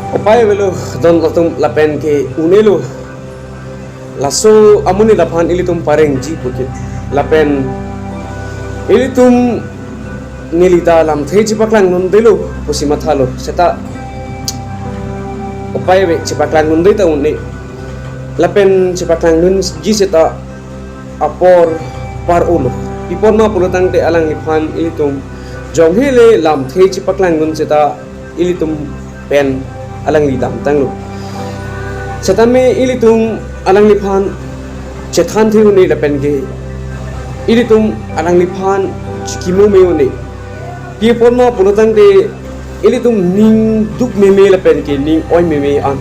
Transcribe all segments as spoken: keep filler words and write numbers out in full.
Upai avelo don atum lapen ke un-elo. Laso amonit aphan ilitum parengji puke. Lapen ilitum neli ta lamthe chepaklang dundelo pusi mathalo. Seta upai ave chepaklang dunde ta un-e. Lapen chepaklang dunji seta apor par-olo. Pi apot ma pulo tangte alangliphan ilitum jonghe le lamthe chepaklang dun seta ilitum pen alangli damtanglo. Setame ilitum alangliphan chethan the un-e lapen ke ilitum alangliphan chikimo me un-e. Pi apot ma pulo tangte ilitum ning duk meme lapen ke ning oi meme an.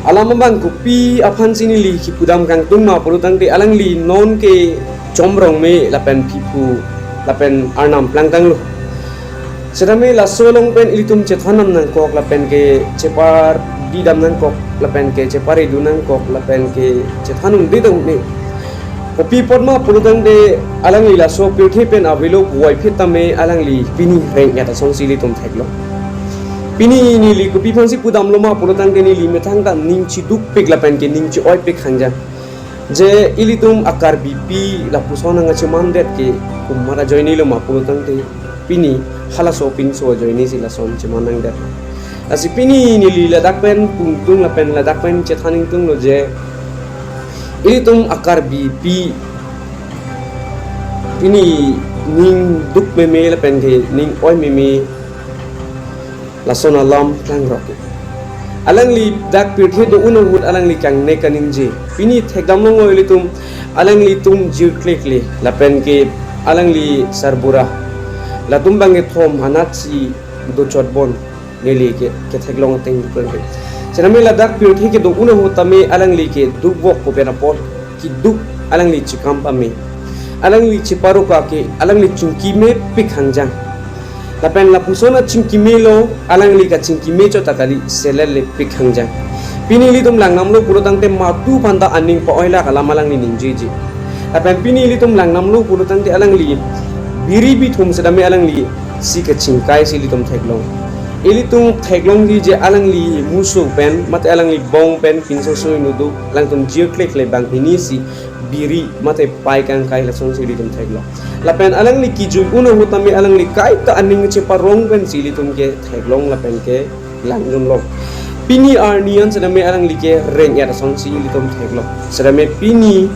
Alam abang kopi aphansi neli kipudam kangtung ma pulo tangte alangli non ke chomrong me lapen phiphu lapen arnam plangtanglo. Setame laso along pen ilitum chethan dam nangkok lapen ke chepar di dam nangkok lapen ke chepar edu nangkok lapen ke chethan un-e dong ne. Kopi apot ma pulo tangte alangli laso pirthe pen avelo puvoiphit tame alangli pini reng-et asonsi ilitum theklong. Pini neli kopi aphansi pudamlo ma pulo tangte neli methang ta ning chidukpik lapen ke ning chi-oipik hangjang. Je ilitum a Karbipi lapuson nangkachemandet ke komat ajoinelo ma pulo tangte pini halaso pinso ajoinesi lason cheman nangdet. Lasi pini neli ladak pen pungtung lapen ladak pen chethan ingtunglo je ilitum a Karbipi pini ning duk meme lapen ke ning oi meme lason alam klangrok. Alangli dak pirthe do-un ahut alangli kangne kaningje. Pini thekdam longlo ilitum alanglitum jirklekle lapen ke alangli sarbura. Latum bang kethom anatsi dochot bon neli ke ketheklong ateng duklang ke. Sename ladak pirthe kedo-un ahut tame alangli keduk vok ko pen apot keduk alangli chikam pame. Alangli chiparuka ke alangli chingkimepik hangjang. Lapen lapuson achingkimelo alangli kachingkime chot ta kali selel lepik hangjang. Pini ilitum langdamlo pulo tangte madu phanta aning pa-oilak alam alangli ningjeje. Lapen pini ilitum langdamlo pulo tangte alangli biri bithum sedame alangli si kachingkai si ilitum theklong. Ilitum theklongji je alangli muso pen mate alangli bong pen pinso soi nudu alangtum jirklekle banghini si biri mate pai kangkai lasonsi ilitum theklong. Lapen alangli kijui un ahut tame alangli kaita aning cheparong pensi ilitum ketheklong lapen ke langdunlong. Pini arni an sedame alangli kereng-et asonsi ilitum theklong. Sedame pini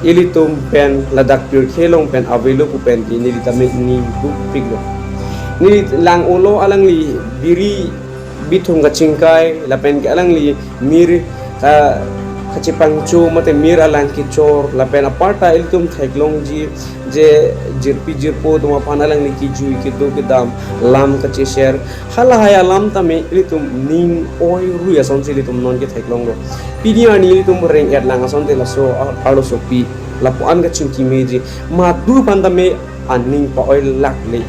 ilitum pen ladak pirthe along pen avelo pu pen ke neli tame ning dukpiklo. Neli lang-olo alangli biri bithum kachingkai lapen ke alangli mir ka kachepangcho mate mir alang kechor lapen aparta ilitum theklongji je jirpi jirpo atum aphan alangli kijui kedo kedam lam kacheshare halahai alam tame ilitum ning oi rui asonsi ilitum non ketheklonglo. Pini arni ilitum reng-et lang asonte laso a- arlosopi lapu-an kachingkimeji madu phantame aning pa-oilakle.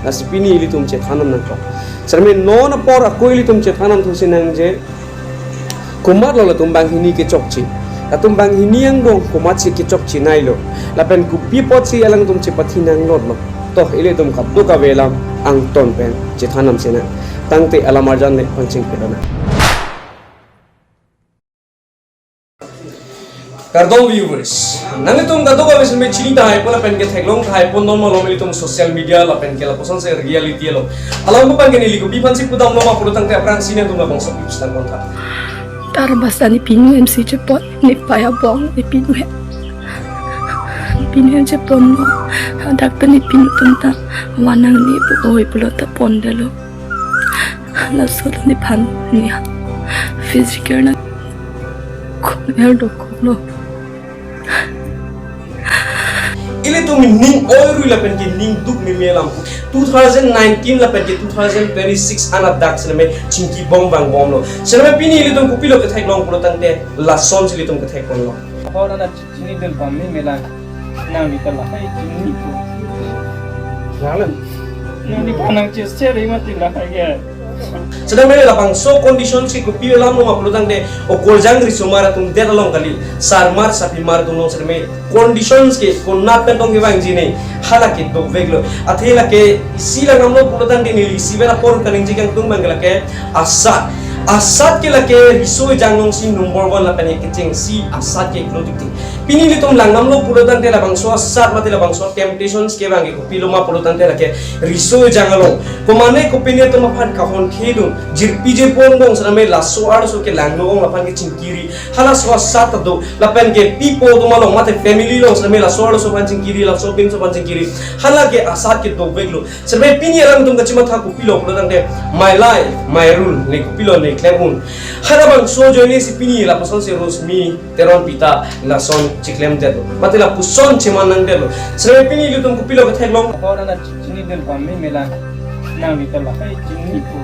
Lasi pini ilitum chethan nangkok. Serme non apor ako ilitum chethan nangthusi nangji. Komatlo latum banghini kechokche. Latum banghini angdong komatsi kechokche nailo. Lapen kopi apotsi alangtum chepathi nanglotlo. To ilitum kadokave alam angton pen chethan nangsinang. Tangte alam arjan le pangcheng pedona. Kardom viewers, nanglitum kadokave seme chini tahai pon lapen ke theklong tahai pon non malom ilitum social media lapen ke lapuson si reality lo. Alam pu pen ke neli kopi aphansi pudamlo ma pulo tangte aphrangsi nangtum labangso pi pusitang kontha. Tar basa ne pinu hem si chepon, ne paya bong ne pinu hem. Ne pinu hem chepon lo. Dak ta ne pinu tum ta. Wanang ne pu oi pulo ta pondetlo. Laso ta nephan ne physical na khomer dokoklo. Ilitum ning oirui lapen ke ning duk meme alam. Two thousand nineteen lapen ke two thousand twenty-six an adak seme chingki bong bang bomlo. Seme pini ilitum kopilo ketheklong pulo tangte lasonsi ilitum ketheklonglo. Hor ana chini del pam meme lang. Nangli ta lahai chini po. Jalan. Nangli kanang chester mati lahai ke. Sedang mene labangso conditions ke kopi alam lo ma pulo tangte okorjang risomar atum det along kali, sarmar sapimar atum along sedang mene conditions ke konat pen tong kevangji ne hala ke dovek lo. Athe lake isi langdamlo pulo tangte neli isi pen apor kaningje kangtung abang ke lake asat. Asat ke lake riso ejang alongsi number one lapen kechengsi asat ke iklo tiktik. Pini ilitum langdamlo pulo tangte labangso asat mate labangso temptations ke abang ke kopi lo ma pulo tangte lake riso ejang along. Komane kopine atum aphan kahon khedun, jirpi jirpo angbong sedang mene laso arloso ke langno ong laphan ke chingkiri. Halaso asat ta do, lapen ke pipo atum along mate family along sedang mene laso arloso aphan chingkiri, laso pinso aphan chingkiri. Hala ke asat ke dovek lo. Sedang mene pini alangtum kachimatha kopilo pulo tangte, my life, my rule, ne kopilo ne klem un. Halabangso ajoine si pini lapuson si Rosmi Teronpi ta lason chiklemdetlo. Mate lapuson cheman nangdetlo. Sedang mene pini ilitum kopilo ketheklong. Ahor ana chini del pame mela. Nang di tala hai chini po.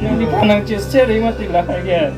Nang di kanang chester mati la hai ke.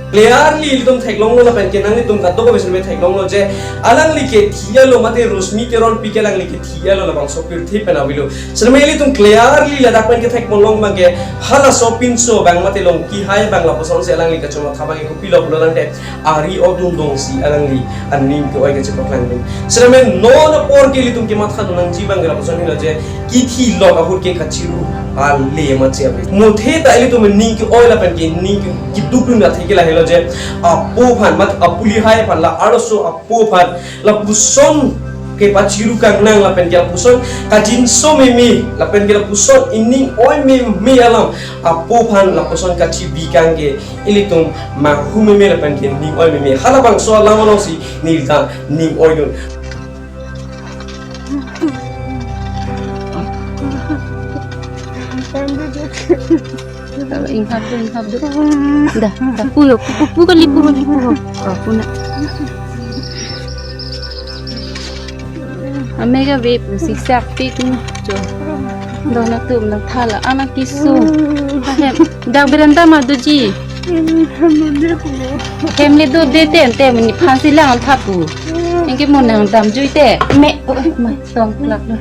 Clearly ilitum theklonglo lapen ke nanglitum kadokave sedang mene theklonglo je alangli ke thi-elo mate Rosmi Teronpi ke alangli ke thi-elo labangso pirthe pen avelo. Sedang mene ilitum clearly ladak pen kethekponlong abang ke halaso pinso abang mate longki hai abang lapuson si alangli kachimatha abang ke kopilo pulo tangte ari odun dongsi alangli aning ke-oi kachepaklangdun. Sedang mene non apor ke ilitum kemathadun nangji abang ke lapuson helo je kithi lok ahut ke kachiru ale ma che ave. Muthe ta ilitum ning ke-oi lapen ke ning ke kidukdun athe ke lahelo je apo aphan mat apuli hai aphan la arloso apo aphan lapuson kepachiru kangnang lapen ke lapuson kajinso meme lapen ke lapuson ining oi meme alam apo aphan lapuson kachibi kang ke ilitum manghu meme lapen ke ning oi meme. Halabangso alam alongsi neli ta ning oidun. Inghap do, inghap do. Dah, dah, pu yo, pu, pu, pu kali, pu kali, pu ho. Oh, pu na. Amega ve pu siksak pi tum cho. Donatum nangthala anak kisu. Ahem, dak berenda ma doji. Hem le do de te ante mani phansi lang thapu. Anke mo nangdam juite. Me, oh, ma, tong klak do.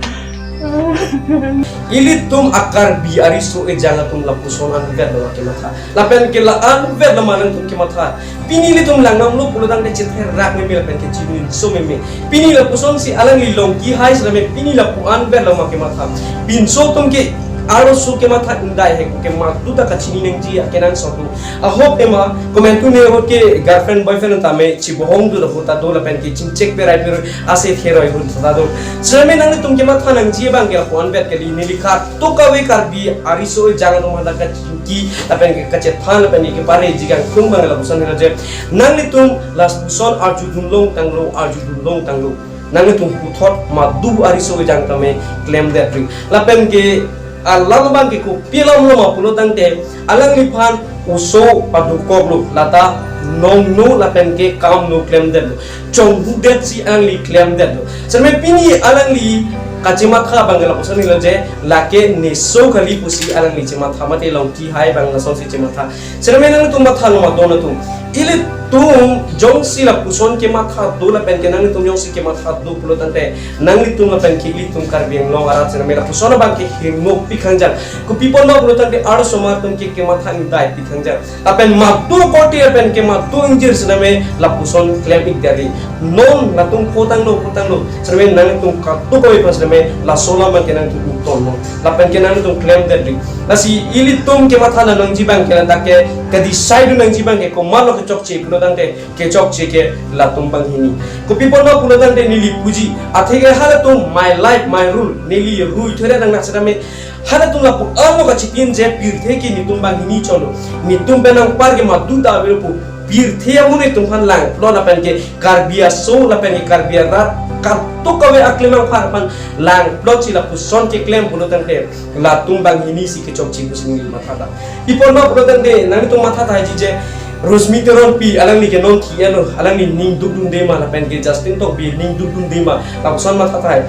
Ilitum a-Karbi ariso ejang atum lapuson anvetlo kematha. Lapen ke la anvetlo ma nangtum kematha. Pini ilitum langdamlo pulo tangte chetherak meme lapen ke chiningso meme. Pini lapuson si alangli longki hai sedang mene pini lapu anvetlo ma kematha. Pinso atum ke arloso kematha indai he ke madu ta kachini nangji akenangsot atum. Ahok ema komantu ne ahut ke girlfriend boyfriend tame chibohong do ahut ta do lapen ke chingchek perai per ase theroi ahut ta do. Sedang mene nanglitum kematha nangji abang ke lapu anvet kali neli kadokave Karbi ariso ejang atum hadak kachingki lapen ke kachethan lapen ke pareji kangtung abang lapuson helo je nanglitum lapuson arjudun longtanglo, arjudun longtanglo. Nanglitum puthot madu ariso ejang tame klemdetri. Lapen ke alam abang ke kopi alam lo ma pulo tangte alangliphan oso padukoklo lata nongno lapen ke kamno klemdetlo. Chonghudetsi alangli klemdetlo. Sedang mene pini alangli kachimatha abang ke lapuson helo je lake neso kali pusi alangli chimatha mate longki hai abang lasonsi chimatha. Sedang mene nangtum mathalo ma donatum. Ilitum jongsi lapuson kematha do lapen ke nangtum jongsi kematha do pulo tangte nanglitum lapen ke ilitum Karbi Anglong arat sedang mene lapuson abang ke hingno pikhang jang. Kopi apot ma pulo tangte arlosomar atum ke kematha indai pikhang jang. Lapen madu korte lapen ke madu ingjir sedang mene lapuson klem ik dari. Non latum photanglo, photanglo. Sedang mene nangtum kadokave aphan sedang mene laso alam ke nangtum ingtonlo. Lapen ke nangtum klemdetri. Lasi ilitum kematha nangji abang ke ladak ke, ke-decide nangji abang ke komatlo kechokche pulo tangte kechokche ke latum banghini. Kopi apot ma pulo tangte neli puji. Athe ke halatum my life, my rule. Neli rule thore nang nak sedang mene halatum lapu-an lo kachitin je pirthe ke netum banghini cholo. Netum pen anpar ke madu ta avelo pu. Pirthe amonit atum aphan langplot lapen ke Karbi aso lapen ke Karbi arat kadokave aklemang aphan langplotsi lapuson keklem pulo tangte latum banghini si kechokche pusi neli mathadam. Pi apot ma pulo tangte nangtum mathadamji je Rosmi Teronpi alangli ke non thi-elo, alangli ning dukdunde ma lapen ke Justin Tokbi ning dukdunde ma lapuson mathadam.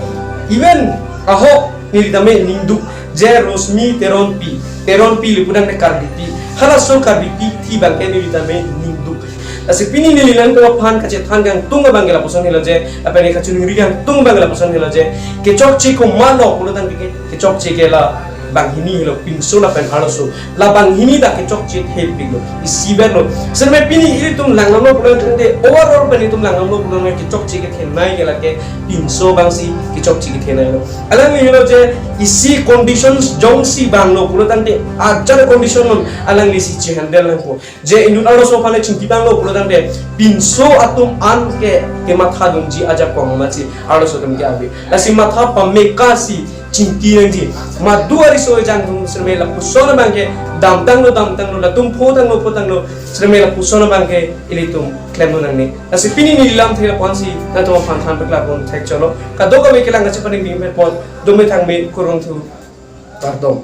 Even ahok neli tame ning duk je Rosmi Teronpi, Teronpi le pudang de Karbipi. Halaso Karbipi thi abang ke neli tame ning duk. Lasi pini neli nangtum aphan kachethan kangtung abang ke lapuson helo je, lapen ke kachiningri kangtung abang ke lapuson helo je. Kechokche komatlo pulo tangte ke, kechokche ke la Banghini helo pinso lapen arloso. La banghini ta kechokche thepiklo. Isi verlo. Sirme pini ilitum langdamlo pulo tangte overall pen ilitum langdamlo pulo tangte kechokche kethenei ke lake pinso abangsi kechokche ketheneilo. Alangli helo je isi conditions jongsi vanglo pulo tangte ajat condition non alanglisi chehandle nangpo. Je inut arloso aphan le chingki vanglo pulo tangte pinso atum an ke kematha dunji ajakong amatsi arloso atum ke ave. Lasi matha pameka si chingki nangji. Madu ariso ejang atum sirme lapuson abangke damtanglo damtanglo, latum photanglo photanglo, sirme lapuson abangke ilitum klemlo nangne. Lasi pini neli lamthe lapuson si nangtum aphan than paklapon thekcholo. Kadokave kelang kachepaning ding pen pon dome thangme kurvangthu. Kardom.